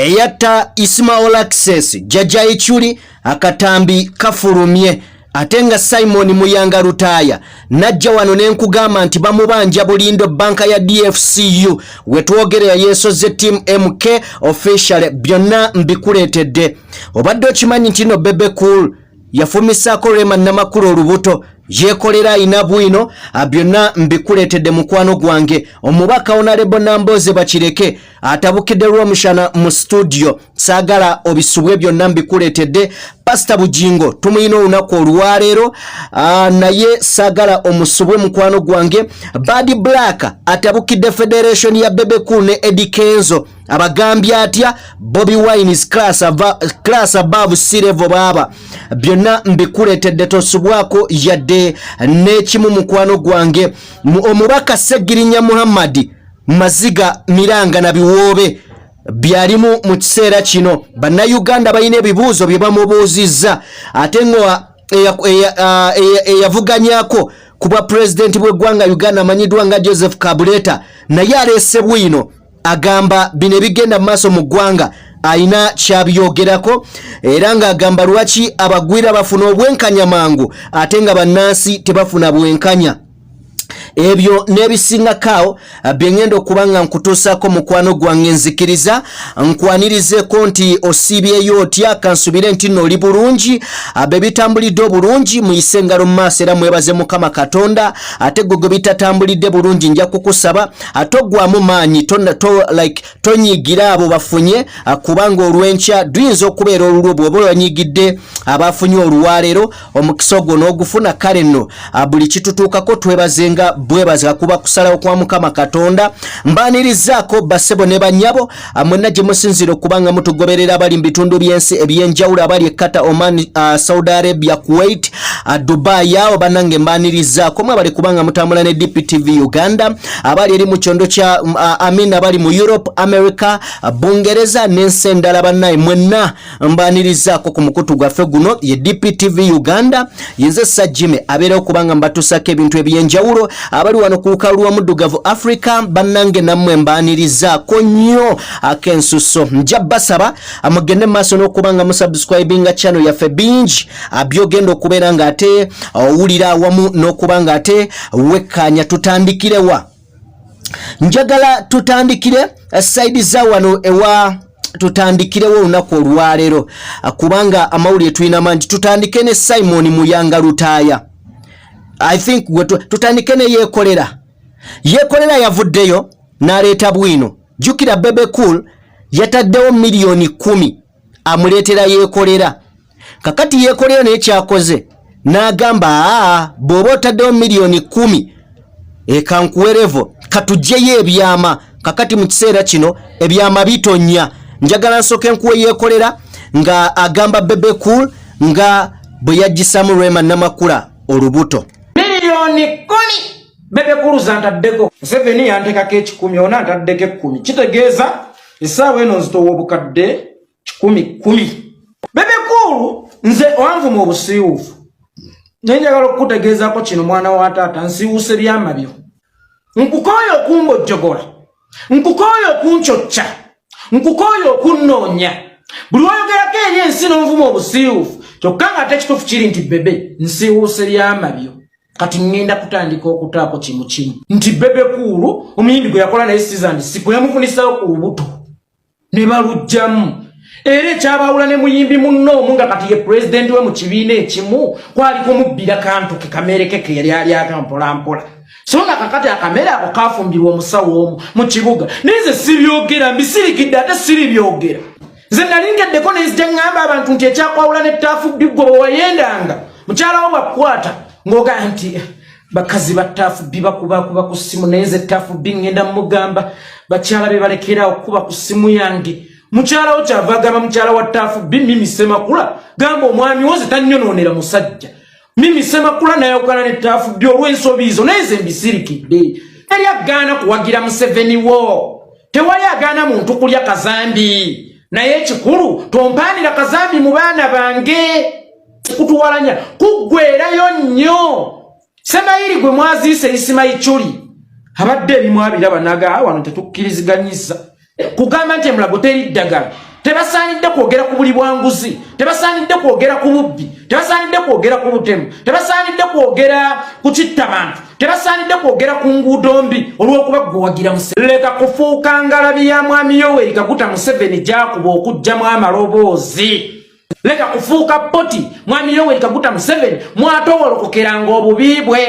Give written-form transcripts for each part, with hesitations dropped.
Eyatta Ismail Access Jjajja Ichuli akatambi kafulumye, ate nga Simon Muyanga Lutaaya najja wano ne nkugamba nti bamubanja bulindo banka ya DFCU. Wetwogerera yeesoze Team MK official. Byonna mbikuleetedde. Obadde okimanyi nti no Bebe Cool yafumisaako Rema Namakula olubuto? Yeekolera ayina bwino. Byonna mbikuleetedde, mukwano gwange. Omubaka Honourable Namboze Bakireke atabukidde Lwomushana mu studio. Saagala obisubwe, byonna mbikuleetedde. Pasita Bugingo tumuyina olunaku olwaleero, naye saagala omusubwe, mukwano gwange. Bad Black atabukidde federation ya Bebe Cool ne Eddy Kenzo. Abagambye atya? Bobi Wine is class above sea level. Baaba byonna mbikuleetedde, tosubwako yadde n'ekimu, mukwano gwange. Omubaka Segirinya Muhammadi maziga miranga na biwoobe byalimu mu kiseera kino. Bannayuganda balina ebibuuzo bye bamubuuzizza, ate nga eyavuganyako ku bwa pulezidenti bw'eggwanga Uganda amanyiddwa nga Joseph Kabuleta naye aleese bwino, agamba bino ebigenda mu maaso mu ggwanga ayina kyabyogerako, era ng'agamba lwaki abagwira bafuna obwenkanya mangu ate nga bannansi tebafuna bwenkanya. Ebyo n'ebisingako awo bye ŋŋenda okuba nga nkutuusaako, mukwano gwange. Nzikiriza nkwanirizeeko nti osiibyeyo otya? Kansubire nti nno oli bulungi, be bitambulidde obulungi muyise engalo mu maaso era mwebaze Mukama Katonda. Ate gwe gwe bitatambulidde bulungi, nja kukusaba toggwamu maanyi, like tonyiigira abo bafunye, kubanga olw'enkya luyinza okubeera olulwo. Bw'oba wanyigidde abafunye olwaleero, omukisa ogwo n'ogufuna. Kale nno buli kitutuukako twebazenga bwebaza, kuba kusalawo kwa Mukama Katonda. Mbaanirizaako bassebo ne bannyabo, mwenna gye musinziira okuba nga mutugoberera, abali mu bitundu by'ensi ebyenjawulo, abali e Qatar, Oman, Saudi Arabia, Kuwait, Dubai awo bannange mbaanirizaako. Mwe abali kubanga mutambula ne DPTV Uganda, abali eri mu kyondo kya amin, abali mu Europe, America, Bungereza n'ensi endala, bannaye mwenna mbaanirizaako ku mukutu gwaffe guno ye DPTV Uganda. Yenze Sajime abeerawo kubanga mbatuusako ebintu ebyenjawulo. Abali wano ku lukalu lwa muddugavu Africa, bannange nammwe mbaanirizaako nnyo ak'ensuso. Nja basaba mugende mu maaso n'okuba nga musubscribinga channel yaffe. Bingi byogenda okubeera ng'ate owulira awamu n'okuba ng'ate wekkaanya. Tutandikirewa? Njagala tutandikire side za wano ewa tutandikirewo olunaku olwaleero, kubanga amawulire tulina mangi. Tutandike ne Simon Muyanga Lutaaya. I think gwe tutandike ne Yeekolera. Yeekolera yavuddeyo n'aleeta bwino. Jjukira Bebe Cool yataddewo miliyoni 10 amuleetera Yeekolera. Kakati Yeekolera naye kyakoze n'agamba, aa, bw'oba otaddewo miliyoni 10, ekankuwerevo katugyeyo ebyama. Kakati mu kiseera kino ebyama bitonya. Njagala nsooke nkuwe Yeekolera nga agamba Bebe Cool nga bwe yagisamu Rema Namakula olubuto. Miliyoni 10 Bebe Cool zantaddeko, Museveni yantekako 100, ona ntaddeko 10, kitegeeza essaawa eno nzitowa obukadde kikumi kumi. Bebe Cool, nze wanvuma obusiiwuufu, naye njagala okukutegeezaako kino, mwana wa taata, nsiiwuuse byama byo. Nkukooye okumbojjogola, nkukooye okuncocca, nkukooye okunnoonya. Buli woyogerako eri ensi n'onvuma obusiiwuufu, kyokka nga ate ekituufu kiri nti Bebe, nsiiwuuse byama byo. Kati ŋŋenda kutandika okutaako kimu kimu nti Bebe Cool omuyimbi gwe yakola naye Sizand Siku yamufunisawo ku lubuto ne balugjamu, era ekyabawula ne muyimbi munno omu nga kati ye pulezidenti we mu kibiina ekimu kwali kumubbira kantu ke kamere ke ke yali alyaka mpolampola. So nga kakati akamere ako kafumbirwa omusawo omu mu kibuga. Naye nze sibyogera, mbisirikidde, ate siribyogera. Nze nali nkeddeko nenzija ŋŋamba abantu nti ekyakwawula ne Tuff B, ggwe bwe wayendanga mukyala wo bwakukwata ng'ogaa nti bakazi ba Tuff B bakubakuba ku ssimu, naye nze Tuff B ŋŋenda mugamba bakyala be balekera okukuba ku ssimu yange. Mukyala wo kyava agamba mukyala wa Tuff B, Mimi Semakula, gamba omwami wo ze tannyonoonera musajja. Mimi Semakula nayawukana ne Tuff B olw'ensobi zo, naye nze mbisirikidde. Teri agaana kuwagira Museveni wo, tewali agaana muntu kulya kazambi, naye ekikulu tompaanira kazambi mu baana bange. Kutuwalanya kuggwerayo nnyo. Semayiri gwe mwaziise Isimayicyuli abadde ebimu abiraba naga wano tetukkiriziganyiza kugamba nti emulago teri ddagala. Tebasaanidde kwogera ku buli bwanguzi, tebasaanidde kwogera ku bubbi, tebasaanidde kwogera ku butemu, tebasaanidde kwogera ku kitta bantu, tebasaanidde kwogera ku nguudo mbi olw'okuba gwewagira Museveni. Leka kufuuka ngalabi ya Mwami Yoweri Kaguta Museveni gy'akuba okuggyamu amaloboozi. Leka kufuuka poti Mwami Yoweri Kaguta Museveni mwatowolokokeranga obubi bwe,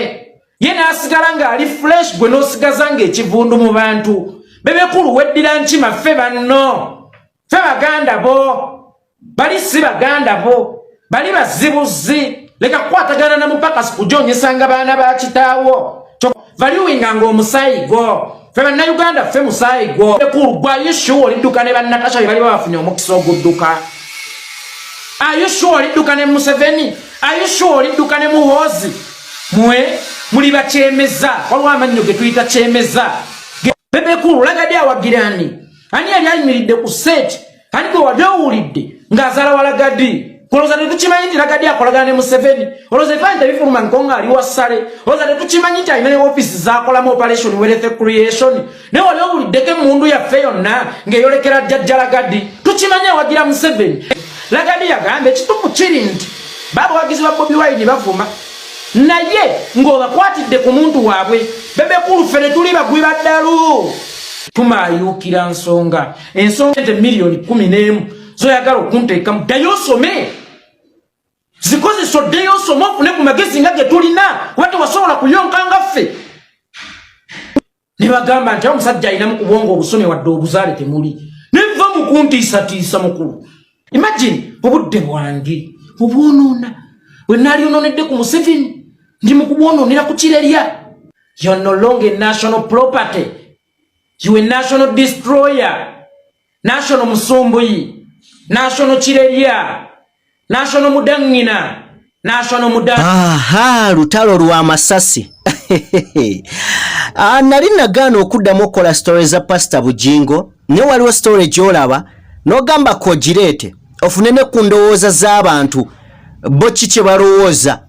ye n'asigala ng'ali fresh, gwe n'osigaza ng'ekivundu mu bantu. Bebekulu weddira nkima, ffe banno, ffe baganda bo, bali si baganda bo, bali bazibuzi. Leka kukwatagana na mupakasi kujonyesanga baana ba kitaawo, valuwinganga omusaayi gwo. Ffe Bannayuganda, ffe musaayi gwo. Ekulu gwe, ayushu olidduka ne Bannatasha bye bali babafunye omukisa ogudduka? Ayushu olidduka ne Museveni? Ayushu olidduka ne Muhoozi? Mwe muli bakyemeza, waliwo amannyo ge tuyita kyemeza. Bebekulu Lagadi awagirani? Ani yali ayimiridde ku set? Ani gwe wali owulidde ng'azaala wa Lagadi? Olowooza tetukimanyi nti Lagadi akolagana ne Museveni? Olowooza ebifaananyi tebifuluma nko nga ali wassale? Olowooza tetukimanyi nti alina ne ofiisi z'akolamu operation wealth creation? Naye wali owuliddeko emmundu yaffe yonna ng'eyolekera jjajja Lagadi? Tukimanyi awagira Museveni. Lagadi yagamba ekituufu kiri nti babawagizi ba Bobi Wine bavuma, naye ng'obakwatidde ku muntu waabwe. Bebekulu, ffe tetuli bagwi ba ddalu, tumaayuukira nsonga. Ensonga ente miliyoni 11 zoyagala okunteekamu, ddayo osome, zikozesa, oddeyo osome ofune ku magezi nga ge tulina, kuba tewasobola kuyonka nga ffe. Ne bagamba nti omusajja alinamu ku bwongo obusome, wadde obuzaale temuli. Neva mu kuntiisatiisa mukulu. Imagine obudde bwange obwonoona bwe naalyonoonedde ku Museveni, ndi mu kubwonoonera ku kirerya. You're no longer national property, you a national destroyer, national musumbuyi, national kirerya, national mudaŋŋina, national muda. Aha, lutalo lwa masasi. Ah, nali nagaana okuddamu okukola story za Pasita Bujingo, naye waliwo story gy'olaba n'ogamba kogireete ofune ne ku ndowooza z'abantu bo ki kye balowooza,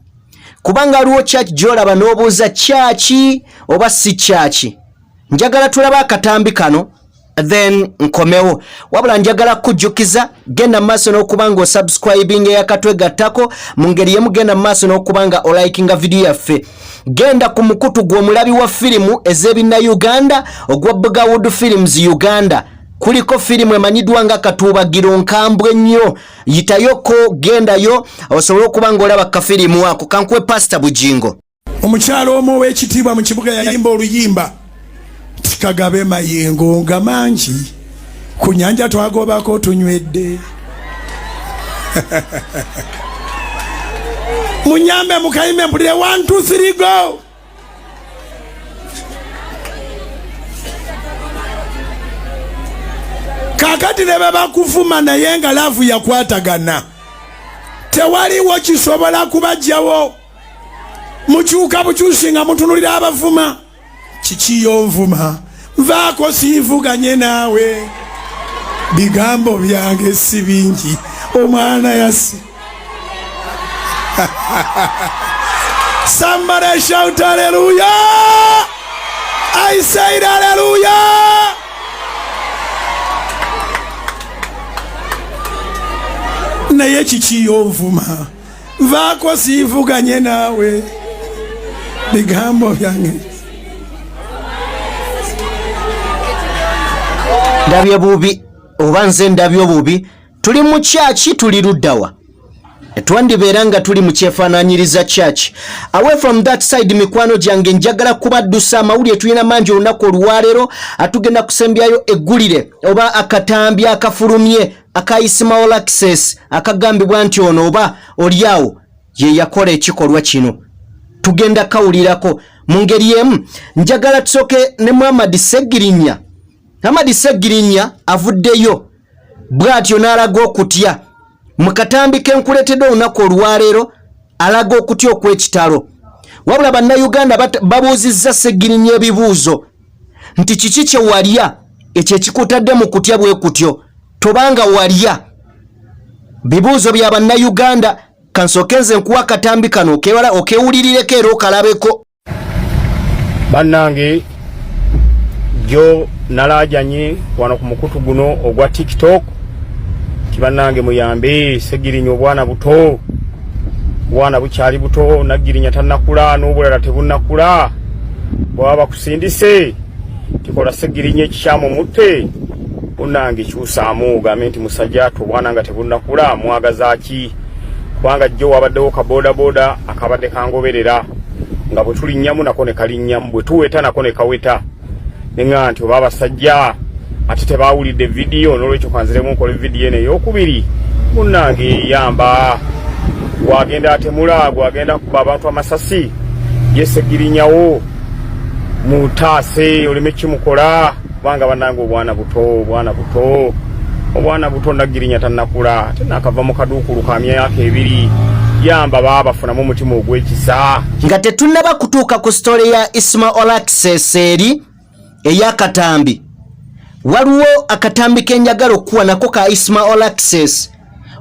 kubanga waliwo kyaki gy'olaba n'obuuza kyaki oba si kyaki. Njagala tulabe akatambi kano, then nkomewo. Wabula njagala kujjukiza, genda mu maaso n'okuba nga osubscribing eyakatwegattako. Mu ngeri yemu, genda mu maaso n'okuba nga olikinga vidiyo yaffe. Genda ku mukutu gw'omulabi wa firimu ez'ebinnauganda ogwa Bugawood Films Uganda, kuliko firimu emanyiddwa nga Katuubagiro, nkambwe nnyo. Yitayoko, gendayo osobole okuba nga olaba kafirimu ako. Kankuwe Pasita Bujingo. Omukyalo omu ow'ekitiibwa mu kibuga yayimba oluyimba tikagabe mayengo nga mangi ku nyanja, twagobako tunywedde. Munyambe mukayimbe mpulire. 1 2 3 go. Kakati ne babakuvuma, naye nga love yakwatagana, tewaliwo kisobola kubajjawo. Mukyuka bukyusi nga mutunulira abavuma. Kiki yonvuma? Nvaako, siivuganye naawe, bigambo byange si bingi. Omwana yasi. Somebody shout hallelujah! I said hallelujah! Naye kiki yonvuma? Nvaako, siivuganye naawe, bigambo byange. Ndabye bubi oba nze ndabye obubi? Tuli mu kyaki? Tuli luddawa? Twandibeera nga tuli mu kyefaananyiriza church. Away from that side, mikwano gyange, njagala kubaddusa amawulire, tulina mangi olunaku olwaleero. Atugenda kusembyayo eggulire oba akatambi akafulumye aka Ismail Access, akagambibwa nti ono oba oliawo ye yakola ekikolwa kino, tugenda kawulirako. Mu ngeri emu, njagala tusooke ne Muhammad Segirinya. Muhammad Segirinya avuddeyo bw'atyo n'alaga okutya mu katambi kenkuleetedde olunaku olwaleero, alaga okutya okw'ekitalo. Wabula Bannayuganda babuuzizza Segirinya ebibuuzo nti kiki kye walya ekyo ekikutadde mu kutya bwe kutyo? Tobanga walya? Bibuuzo bya Bannayuganda. Kansooke nze nkuwa akatambi kano okewala okewulirireko era okalabeko. Bannange, jjo nalaajanye wano ku mukutu guno ogwa TikTok. Bannange muyambe Segirinya, obwana buto, obwana bukyali buto, Naggirinya tannakula n'obulala tebunnakula. Bwaba bakusindise tikola Segirinya ekikyamu mutte, munnange kyusaamu ogambe nti musajja ate obwana nga tebunnakula mwagaza ki? Kubanga jjo wabaddewo ka bodaboda akabadde kangoberera, nga bwe tulinnyamu nako ne kalinnyamu, bwe tuweta nako ne kaweta. Neŋŋamba nti oba abasajja ate tebawulidde vidiyo, n'olwekyo kanziremu nkole vidiyo eno eyokubiri. Munnange yamba, gwagenda atemula, gwagenda kuba abantu amasasi, yesegirinyawo mutaase oleme kimukola, kubanga bannange obwana buto, obwana buto, obwana buto. Naggirinya tannakula, ate nakava mu kaduukulu ka myaka 2. Yamba baabafunamu omutima ogw'ekisa. Nga tetunnaba kutuuka ku story ya Isma Olaxess eri ey'akatambi, waliwo akatambi k'enjagala okukuwa nako ka Isma Olaxess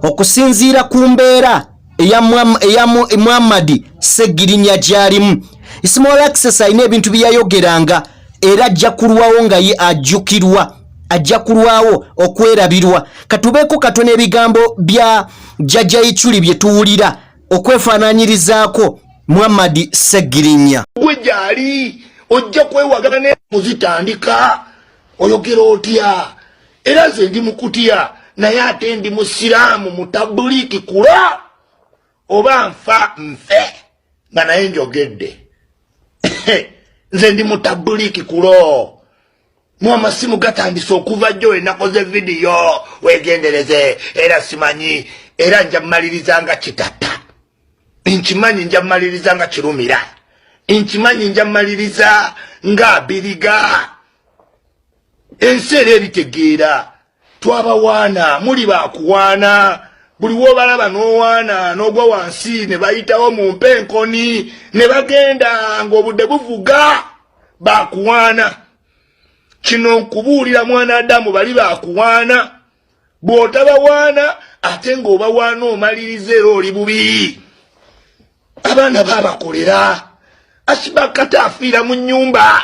okusinziira ku mbeera eya Muhammadi Segirinya gy'alimu. Isma Olaxess alina ebintu bye yayogeranga era ajja kulwawo nga ye ajjukirwa, ajja kulwawo okwerabirwa. Katubeeko katono ebigambo bya Jjajja Ichuli bye tuwulira okwefaananyirizaako Muhammadi Segirinya. Gwe gyali ojja kwewagana ne muzitandika oyogera otya? Era nze ndi mukutya, naye ate ndi musiraamu mutabuliki kula oba nfa nfe nga naye njogedde. Nze ndi mutabuliki kulo mu amasimu gatandise okuva jjo wenakoze vidiyo, wegendereze. Era simanyi, era nja mmaliriza nga Kitatta, nkimanyi nja mmaliriza nga Kirumira, nkimanyi nja mmaliriza nga Abiriga. Ensi era ebitegeera, twabawaana, muli bakuwaana. Buli wobalaba n'owaana n'ogwa wansi ne bayitawo mu mpa enkoni ne bagenda ng'obudde buvuga. Bakuwaana. Kino nkubuulira mwana Adamu, bali bakuwaana. Bw'otabawaana ate ng'obawaana omaliriza era oli bubi. Abaana babakolera asibakata afiira mu nnyumba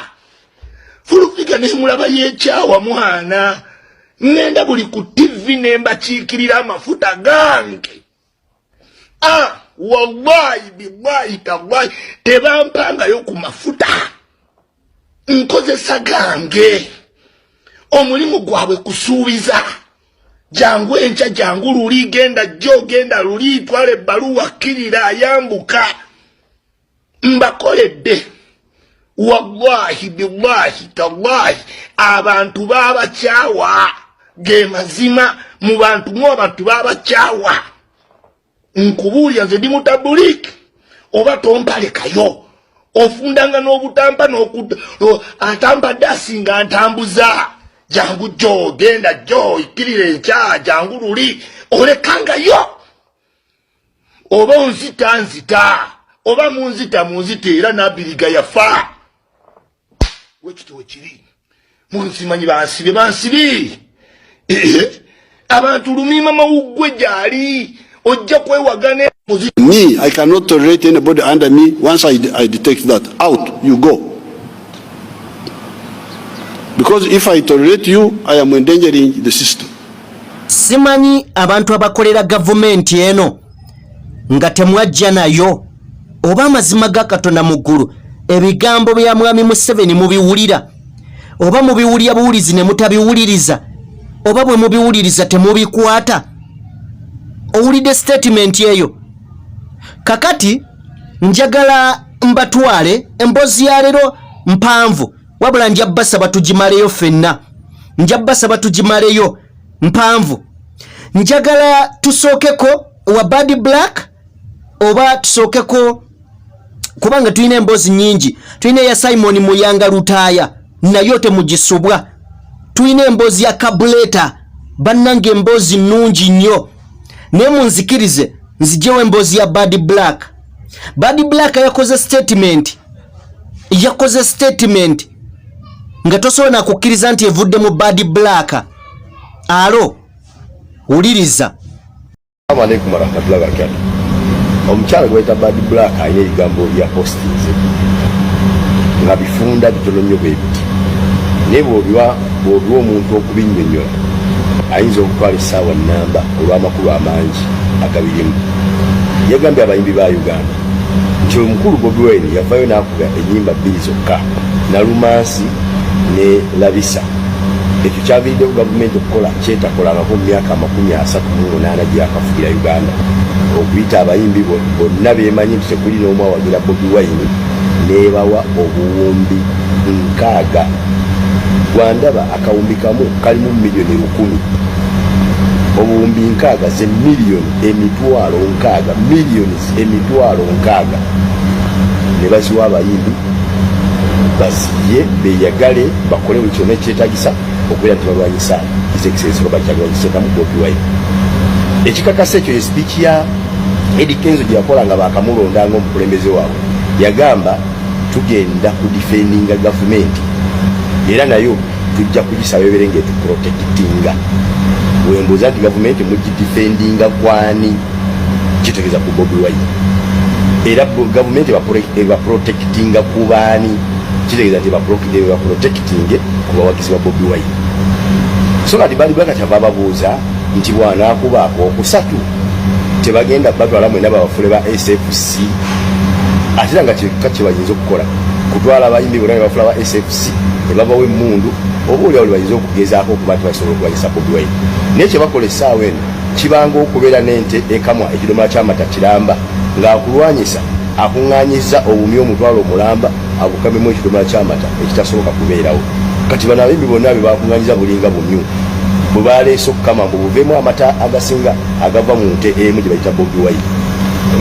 Full Figure nemulaba yekyawa mwana. Ŋŋenda buli ku TV ne mbakiikirira amafuta gange. Ah, wallahi billahi tallahi, tebampangayo ku mafuta, nkozesa gange. Omulimu gwabwe kusuubiza jangu enkya, jangu luli, genda jjo, genda luli, twala ebbaluwa, kkirira, ayambuka. Mbakoledde, wallahi billahi tallahi, abantu babakyawa. Ge mazima, mu bantu mu abantu babakyawa. Nkubuulira, nze ndi mutabuliki, oba tompalekayo ofundanga n'obutampa atampadde asinga ntambuza jangu jo, genda jo, ikkirira enkya, jangu luli, olekangayo. Oba onzita nzita, oba munzita munzita, era Nabiriga yafa wekito wekiri. Munsimanyi bansibe bansibe abantu lumima mawuggwe gyali ojja kwewagana. Me, I cannot tolerate anybody under me. Once I detect that, out you go. Because if I tolerate you, I am endangering the system. Simanyi abantu abakolera gavumenti eno nga temwajja nayo, oba amazima ga Katonda mu ggulu, ebigambo bya mwami Museveni mubiwulira, oba mubiwulira buwulizi ne mutabiwuliriza, oba bwe mubiwuliriza temubikwata. Owulidde statement eyo? Kakati njagala mbatwale emboozi ya leero mpanvu, wabula nja basaba tugimaleyo ffenna, nja basaba tugimaleyo, mpanvu. Njagala tusookeko wa Bad Black oba tusookeko, kubanga tulina emboozi nyingi. Tulina eya Simon Muyanga Lutaaya, nayo temugisubwa. Tulina emboozi ya Kabuleta, bannange emboozi nnungi nnyo, naye munzikirize nzijewo emboozi ya Bad Black. Bad Black yakoze statement, yakoze statement nga tosobola nakukkiriza nti evudde mu Bad Black. Alo wuliriza. Assalamu alaikum warahmatullahi wabarakatuh. Omukyala gwayita Bad Black alina ebigambo bya postinze nga bifunda bitono nnyo bwe biti, naye bw'obiwa omuntu okubinnyonnyola. Ayinza okutwala essaawa nnamba olw'amakulu amangi agabirimu. Yagambye abayimbi ba Uganda nti omukulu Bobi Wine yavaayo n'akuba ennyimba bbiri zokka, Nalumansi ne Labisa. Ekyo kyaviiriddeko gavumenti okukola kyetakolangako mu myaka 38 gye yakafugira Uganda, okuyita abayimbi bonna beemanyi nti tekuli n'omu awagira Bobi Wine n'ebawa obuwumbi 60. Gwandaba akawumbi kamu kalimu miliyoni 1000. Obuwumbi 60 ze miliyoni 60,000, miliyoni 60,000 ne baziwa abayimbi baziye beyagale bakole buli kyonna ekyetagisa okubeera nti balwanyisa His Excellency Robert Kyagulanyi Ssentamu Bobi Wine. Ekikakasa ekyo ye speech ya Eddy Kenzo gye yakola nga bakamulonda ng'omukulembeze waabwe. Yagamba tugenda kudifendinga gavumenti era nayo tujja kugisaba ebeere ng'etuprotectinga. Wembuuza nti gavumenti mugidifendinga kwani? Kitegeeza ku Bobi Wine. Era gavumenti ebaprotectinga ku baani? Kitegeeza nti ebaprotectinge ku bawagizi ba Bobi Wine. So kati bali bwakati ava babuuza nti bw'anaakuba akokusatu tebagenda batwala mwena babafule ba SFC, ate era nga kyekka kye bayinza okukola kutwala abayimbi bonna ne bafula ba SFC ne babawa emmundu, oba oli awo bayinza okugezaako okuba nti basobola okulwanyisa Bobi Wine. Naye kye bakola essaawa eno kibanga okubeera n'ente ekamwa ekidomola ky'amata kiramba, ng'akulwanyisa akuŋŋaanyizza obumyu 100,000 abukamemu ekidomola ky'amata ekitasoboka kubeerawo. Kati bano abayimbi bonna be bakuŋŋaanyiza bulinga bumyu bwe baleese okukama mbu buveemu amata agasinga agava mu nte emu gye bayita Bobi Wine.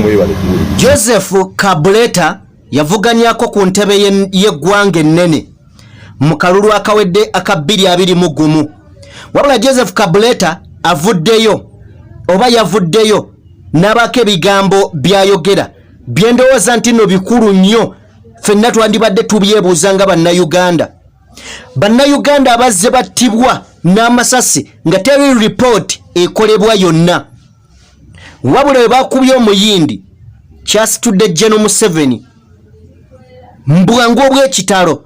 Mwebale kuwuliriza. Joseph Kabuleta yavuganyako ku ntebe y'eggwanga ennene mu kalulu akawedde aka 2021. Wabula Joseph Kabuleta avuddeyo oba yavuddeyo n'abaako ebigambo by'ayogera bye ndowooza nti nno bikulu nnyo, ffenna twandibadde tubyebuuza nga Bannayuganda. Bannayuganda abazze battibwa n'amasasi nga teri ripooti ekolebwa yonna, wabula bwe bakubye Omuyindi kyasitudde General Museveni mbwangu obw'ekitalo.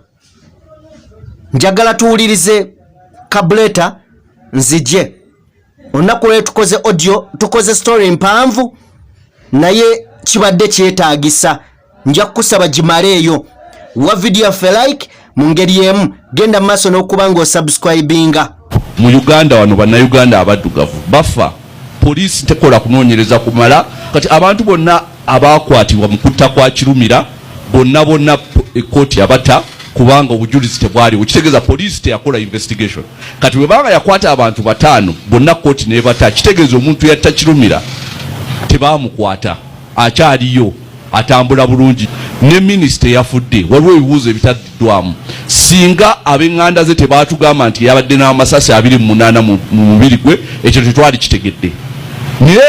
Njagala tuwulirize Kabuleta nzije. Olunaku lwe tukoze audio, tukoze story mpanvu, naye kibadde kyetaagisa. Nja kukusaba gimaleeyo wa video yaffe like, mu ngeri emu genda mu maaso n'okuba ng'osubscribinga. Mu Uganda wano Bannayuganda abaddugavu bafa, poliisi tekola kunoonyereza kumala. Kati abantu bonna abakwatibwa mu kutta kwa Kirumira bonna bonna ekkooti yabata kubanga obujulizi tebwaliwo, kitegeeza poliisi teyakola investigation. Kati bwebanga yakwata abantu bataano bonna kkooti nebata, kitegeeza omuntu yatta Kirumira tebamukwata, akyaliyo atambula bulungi. Ne minisita eyafudde waliwo ebibuuzo ebitaddiddwamu. Singa ab'eŋŋanda ze tebaatugamba nti yabadde n'amasasi 28 mu mubiri gwe, ekyo tetwali kitegedde, naye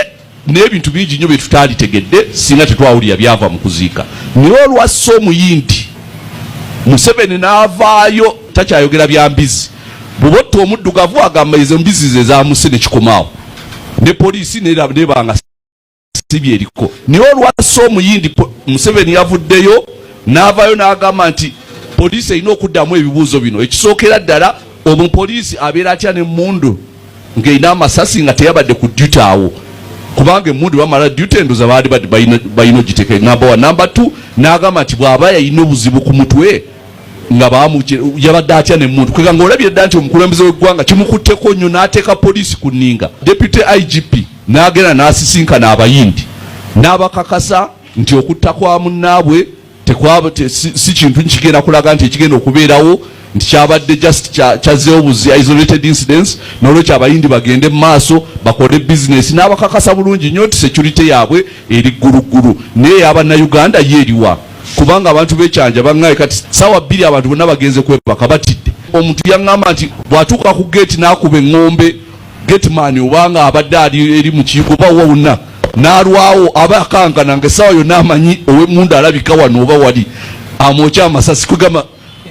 n'ebintu bingi nnyo bye tutaalitegedde singa tetwawulira byava mu kuziika. Naye olwassa Omuyindi, Museveni n'avaayo takyayogera bya mbizi. Bw'oba otta omuddugavu agamba ezo mbizi ze zamuse, ne kikomaawo ne poliisi nebanga si byeriko. Naye olwassa Omuyindi, Museveni yavuddeyo n'avaayo n'agamba nti poliisi erina okuddamu ebibuuzo bino. Ekisookera ddala, omupoliisi abeera atya n'emmundu ng'erina amasasi nga teyabadde ku duty awo? Kubanga emmundu bamala duty endoza baali balina ogiteeka. Number one. Number two, n'agamba nti bw'aba yalina obuzibu ku mutwe nga yabadde atya n'emmundu? Kwega ng'olabye dda nti omukulembeze w'eggwanga kimukutteko nnyo n'ateeka poliisi ku nninga. Deputy IGP n'agenda n'asisinkana Abayindi n'abakakasa nti okutta kwa munnaabwe si kintu kigenda kulaga nti ekigenda okubeerawo nti kyabadde just kyazzeewo buzi, isolated incidents. N'olwekyo Abayindi bagende mu maaso bakole bizinesi, n'abakakasa bulungi nnyo nti security yaabwe eri gguluggulu. Naye ey'Abannayuganda ye eriwa? Kubanga abantu b'ekyanja baŋŋaye kati saawa 2 abantu bonna bagenze kwebaka batidde. Omuntu yaŋŋamba nti bw'atuuka ku geeti n'akuba eŋŋombe gateman obanga abadde ali eri mu kiyigo oba wonna n'alwawo, aba akankana nga essaawa yonna amanyi ow'emmundu alabika wano oba wali amwokya amasasi.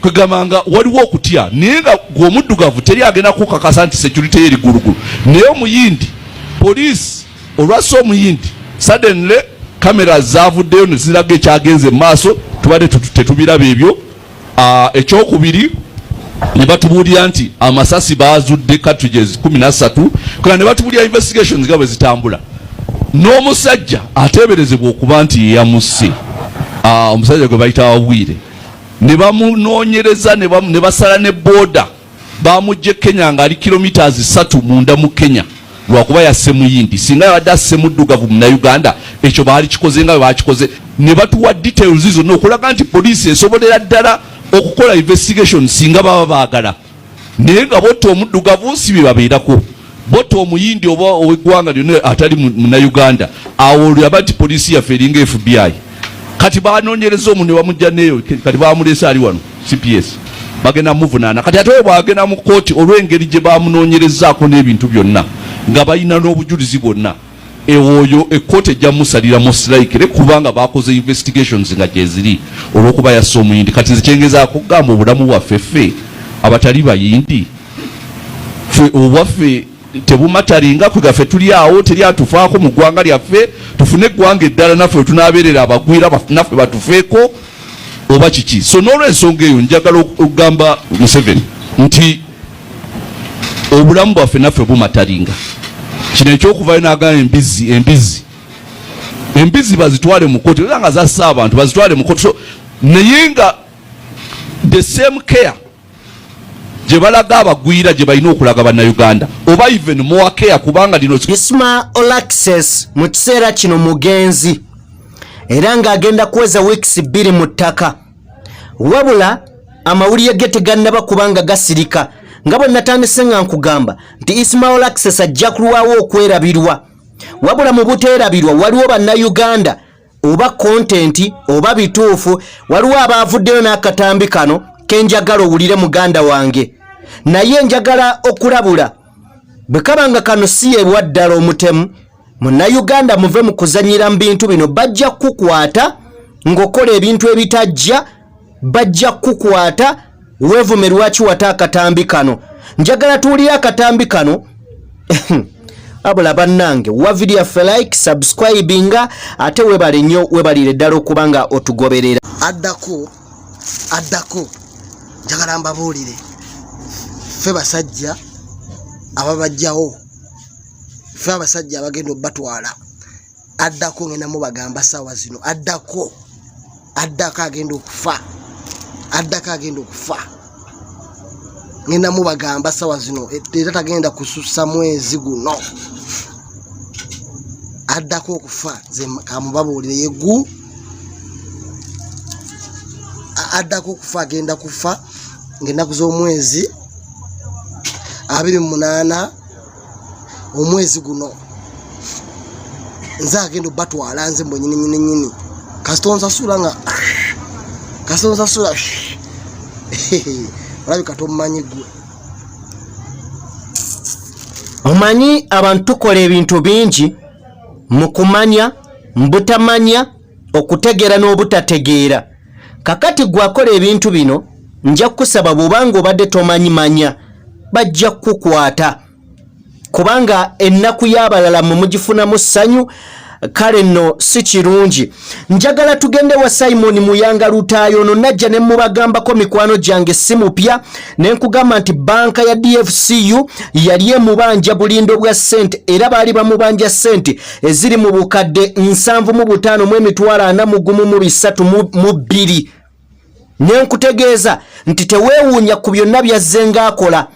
Kwegamba nga waliwo okutya, naye nga gwe omuddugavu teri agenda kukakasa nti security ye eri gulugulu. Naye Omuyindi, poliisi olwassa Omuyindi, suddenly kamera zavuddeyo ne ziraga ekyagenze mu maaso. Tubadde tetubiraba ebyo. Ekyokubiri, Ne batubuulira nti amasasi baazudde cartridges 13 kula, ne batubuulira investigations nga bwe zitambula, n'omusajja ateeberezebwa okuba nti yeyamusse, omusajja gwe bayita Wabwire, ne bamunoonyereza ne basala ne border. Bamugje Kenya ng'ali kilometers 3 munda mu Kenya, lwakuba yasse Muyindi. Singa yabadde asse muddugavu Munnayuganda, ekyo baali kikoze nga bwe bakikoze. Ne batuwa details zonna okulaga nti poliisi esobolera ddala okukola investigation singa baba baagala. Naye nga botta omuddugavu si bye babeerako, botta Omuyindi oba ow'eggwanga lyonna atali Munnayuganda, awo olwaba nti poliisi yaffe eringa FBI. Kati banoonyereza omu ne bamujja neeyo, kati bamuleese ali wano CPS, bagenda muvunaana. Kati ate oyo bwagenda mu kooti, olw'engeri gye bamunoonyerezaako n'ebintu byonna nga balina n'obujulizi bwonna, ewoyo ekkooti ejja musalira most likely, kubanga bakoze investigations nga gyeziri, olw'okuba yasse Omuyindi. Kati nze kyengezaako kugamba, obulamu bwaffe ffe abatali Bayindi, ffe obwaffe tebumataringa kwe gaffe tuli awo, teri atufaako mu ggwanga lyaffe. Tufune eggwanga eddala naffe wetunaabeerera abagwira, naffe batufeeko oba kiki? So n'olwensonga eyo, njagala okugamba Museveni nti obulamu bwaffe naffe bumataringa. Kino ekyokuvayo n'agamba embizi, embizi, embizi bazitwale mu kooti, era nga zassa abantu bazitwale mu kooti. So naye nga the same care gye balaga abagwira gye balina okulaga Bannayuganda, oba even more care, kubanga lino Isma Olaxess mu kiseera kino mugenzi, era ng'agenda kuweza weeks 2 mu ttaka, wabula amawulire ge tegannaba kubanga gasirika. Nga bwe natandise nga nkugamba nti Isma Olaxess ajja kulwawo okwerabirwa, wabula mu buteerabirwa waliwo Bannayuganda, oba content oba bituufu, waliwo abaavuddeyo n'akatambi kano kenjagala owulire, muganda wange. Naye njagala okulabula, bwe kaba nga kano si yebwa ddala omutemu, Munnayuganda, muve mu kuzanyira mu bintu bino. Bajja kukukwata ng'okola ebintu ebitajja, bajja kukukwata weevume lwaki wata akatambi kano. Njagala tuwulire akatambi kano. Wabula bannange, wa video yaffe like, subscribinga, ate webale nnyo, webalire ddala okuba nga otugoberera. Addako, addako, njagala mbabuulire, ffe basajja ababajjawo, ffe abasajja abagenda obbatwala. Addako ngenda mubagamba saawa zino, addako, addako agenda okufa, addako agenda okufa, ngenda mubagamba sawa zino, era tagenda kusussa mwezi guno. Addako okufa, nze kamubabuulire, yegu addako okufa agenda kufa ng'ennaku z'omwezi 28 omwezi guno. Nze agenda obatwala, nze mbwenyini nyini nyini. Kasita onsasula, nga kasita onsasula, olabika tomumanyi gwe. Omanyi abantu tukola ebintu bingi mu kumanya, mu butamanya, okutegeera n'obutategeera. Kakati gwe akola ebintu bino, nja kukusaba, bw'obanga obadde tomanyi, manya bajja kukukwata, kubanga ennaku y'abalala mwe mugifunamu ssanyu. Kale nno si kirungi. Njagala tugende wa Simon Muyanga Lutaayo. Ono najja ne mubagambako, mikwano gyange, si mupya, ne nkugamba nti banka ya DFCU yali emubanja bulindo bwa ssente, era baali bamubanja ssente eziri mu bukadde 75 mu emitwalo 41302. Ne nkutegeeza nti teweewuunya ku byonna byazze ng'akola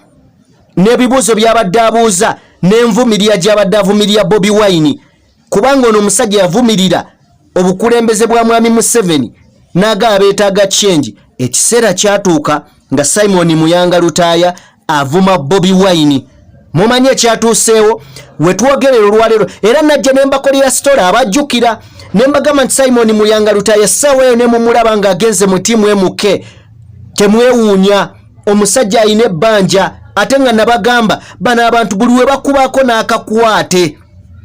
n'ebibuuzo by'abadde abuuza n'envumirira gy'abadde avumirira Bobi Wine, kubanga ono omusajja yavumirira obukulembeze bwa Mwami Museveni n'agaba beetaaga change. Ekiseera kyatuuka nga Simon Muyanga Lutaaya avuma Bobi Wine. Mumanyi ekyatuuseewo wetwogerera olwaleero, era najja ne mbakolera story abajjukira, ne mbagamba nti Simon Muyanga Lutaaya essaawa eyo ne mumulaba ng'agenze mu ttiimu MK, temwewuunya, omusajja alina ebbanja. Ate nga nabagamba bano abantu buli we bakubaako n'akakwate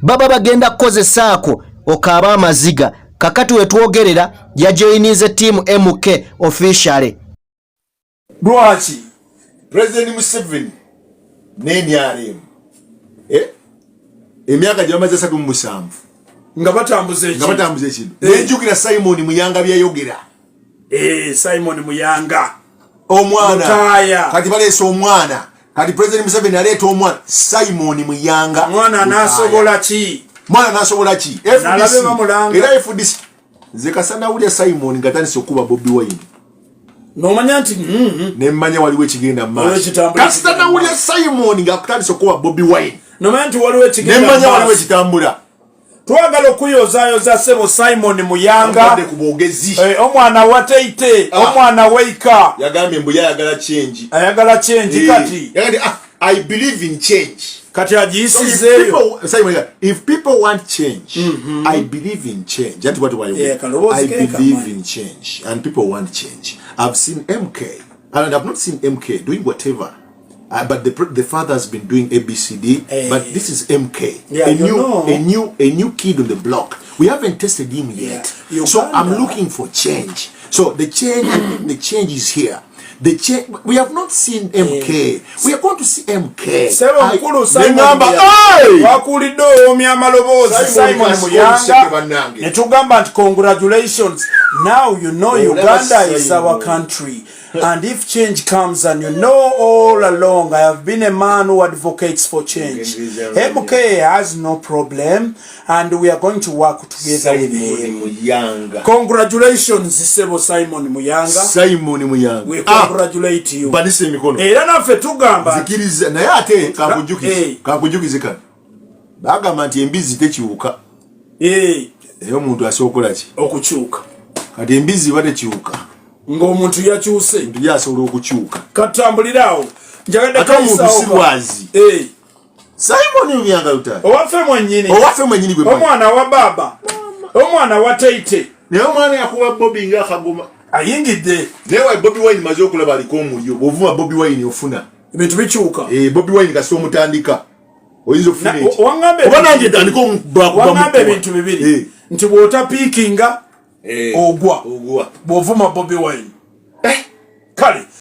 baba bagenda kukozesaako okaaba amaziga. Kakati wetwogerera yajoyinize ttiimu MK officially. Lwaki President Museveni ne NRM, eh? Emyaka gye bamaze 37 nga batambuza nga batambuza ekintu. Nenjukira Simon Muyanga byayogera. Simon Muyanga. Omwana Lutaaya. Kati baleese omwana. Kati President Museveni aleeta omwana Simon Muyanga. Omwana anasobola ki? Mwana anasobola ki? Nalabe bamulanga. Era FDC, nze kasanawulya Simon nga tandise okuba Bobi Wine, nomanya nti nemmanya waliwo ekigenda mu Waliwo maaso. ekitambula. Kasita nawulya Simon nga akutandise okuba Bobi Wine, nomanya nti waliwo ekigenda nemmanya mu waliwo maaso. ekitambula. Twagala okuyozaayoza ssebo Simon Muyanga. Ambadde ku bwogezi. Omwana wa Teite, Ah. omwana weika. Yagambye mbu yayagala change. Ayagala change. Kati Yagambye, ah, I believe in change. Kati So if agiyisizeeyo. people, Simon, if people want change, I believe in change. That's what I, Yeah, kaloboozi I ke believe kamanyi. in change, and people want change. I've seen MK, and I've not seen MK doing whatever. But the father has been doing ABCD, Eh. but this is MK, Yeah, a you new a new kid on the block. We haven't tested him yet, so I'm Uganda- looking for change. So the change, I think the change is here. The change we have not seen MK. We are going to see MK. Sebo mukulu Simon Nengamba, Muyanga. "Hey!" Wakuulidde owomya amaloboozi. Simon Simon Kasiko Muyanga, Luseke bannange. ne tugamba nti congratulations. Now you know Olaba Uganda is Simon. our country, and if change comes, and you know all along I have been a man who advocates for change. MK has no problem and we are going to work together with Simon him. Muyanga. Congratulations, sebo Simon Muyanga. Simon Muyanga. We congratulate you. Mpanise emikono. Era naffe tugamba nti Nzikiriza naye ate kankujukize. Eh. Kankujukize kano. Bagamba nti embizzi tekiwuka. Naye omuntu asobola okukola ki? Okukyuka. Kati embizzi eba tekiwuka. Ng'omuntu yakyuse. Omuntu ye asobola okukyuka. Katambulire awo, njagadde Ate omuntu kayisaawo si lwazi. Simon Muyanga Lutaaya. Owaffe mwennyini. Owaffe mwennyini gwe mmanyi. Omwana wa baaba, omwana wa Teite. Naye omwana yakuba Bobi ng'akagoma. Ayingidde. Naye wa Bobi Wine maze okulaba aliko omulyo. Bw'ovuma Bobi Wine ofuna. Ebintu bikyuka. Eh, Bobi Wine kasita omutandika. Oyinza okufuna eki. Waŋŋamba Oba nange ntandika omukuba. Waŋŋamba ebintu bibiri, nti bw'otapiikinga ogwa. Ogwa. Bw'ovuma Bobi Wine. Kale.